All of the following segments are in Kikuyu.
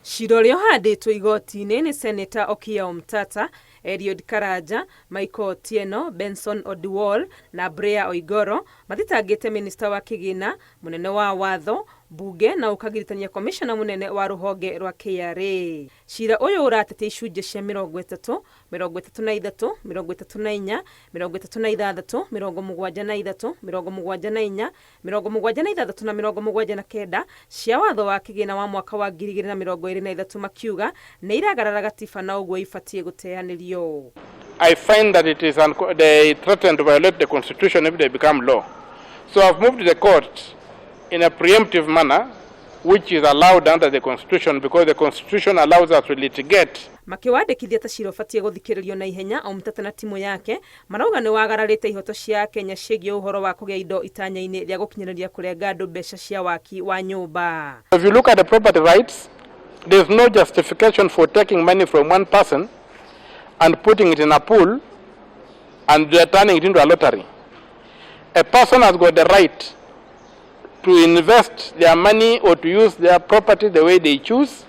Cira ũrĩa ũhandĩtwo igoti-inĩ nĩ Seneta Okiya Omtatah, Eliud Karanja, Michael Otieno, Benson Oduor na Blair Oigoro mathitangĩte minista wa kĩgĩna, mũnene wa watho, mbunge na ũkagiritania komishona mũnene wa rũhonge rwa KRA. Cira ũyũ ũratetia icunjĩ cia 30, 33, 34, 36, 73, 74, 76 na 79 cia watho wa kĩgĩna wa mwaka wa 2023 makiuga nĩ iragarara gatiba na ũguo ibatiĩ gũteanĩrio. I find that it is they threaten to violate the constitution if they become law. So I've moved the court in a preemptive manner, which is allowed under the constitution because the constitution allows us to litigate. Makĩwandĩkithia ta cira ũbatiĩ gũthikĩrĩrio na ihenya, Omtata na timũ yake marauga nĩ wagararĩte ihoto cia Akenya ciĩgiĩ ũhoro wa kũgĩa indo itanya-inĩ rĩa gũkinyanĩria kũrenga andũ mbeca cia waki wa nyũmba. If you look at the property rights, there's no justification for taking money from one person and putting it in a pool and they are turning it into a lottery. A person has got the right to invest their money or to use their property the way they choose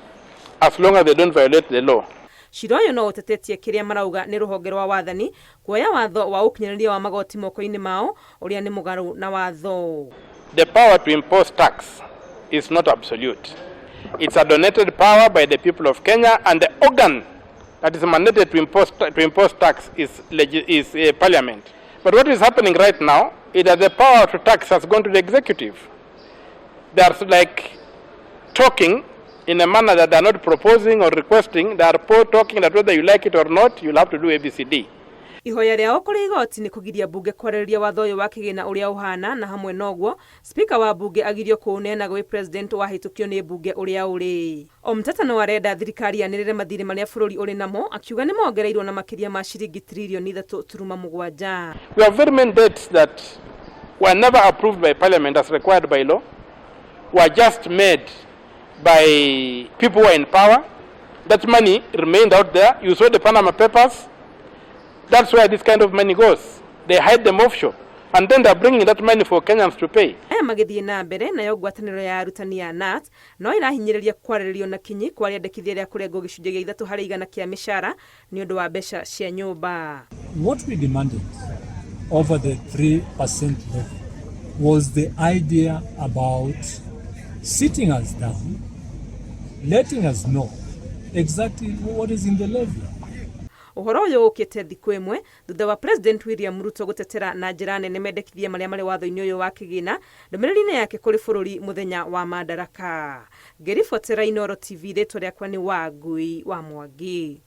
as long as they don't violate the law. Cira ũyũ no ũtetetie kĩrĩa marauga nĩ rũhonge rwa wathani kuoya watho wa ũkinyanĩria wa magoti moko-inĩ mao ũrĩa nĩ mũgarũ na watho. The power to impose tax is not absolute. It's a donated power by the people of Kenya, and the organ that is mandated to impose tax is parliament. But what is happening right now is that the power to tax has gone to the executive. They are like talking in a manner that they are not proposing or requesting. They are talking that whether you like it or not, you'll have to do ABCD. Ihoya rĩao kũrĩ igoti nĩ kũgiria mbunge kwarĩrĩria watho ũyũ wa kĩgĩna ũrĩa ũhana na hamwe noguo spika wa mbunge agirio kũũneana gwĩ president wahĩtũkio nĩ mbunge ũrĩa ũrĩ. Omtata no arenda thirikari yanĩrĩre mathirĩ marĩa bũrũri ũrĩ namo akiuga nĩ mongereirwo na makĩria ma ciringi tririoni 3.7. We have very many debts that were never approved by parliament as required by law, were just made by people who are in power. That money remained out there. You saw the Panama Papers. That's where this kind of money goes. They hide them offshore. And then they're bringing that money for Kenyans to pay. Aya magĩthiĩ na mbere nayo ngwatanĩro ya arutani ya KNUT no ĩrahinyĩrĩria kwarĩrĩrio na kinyi kwa rĩandĩkithia rĩa kũrengwo gĩcunjĩ gĩa 3% kĩa mĩcara nĩ ũndũ wa mbeca cia nyũmba. What we demanded over the 3% levy was the idea about sitting us down, letting us know exactly what is in the levy. Ũhoro ũyũ ũkĩte thikũ ĩmwe thutha wa President William Ruto gũtetera na njĩra nene mendekithia marĩa marĩ watho-inĩ ũyũ wa kĩgĩna ndũmĩrĩri-inĩ yake kũrĩ bũrũri mũthenya wa Madaraka. Ngĩribotera Inooro TV, rĩtwa rĩakwa nĩ Wangui wa Mwangi.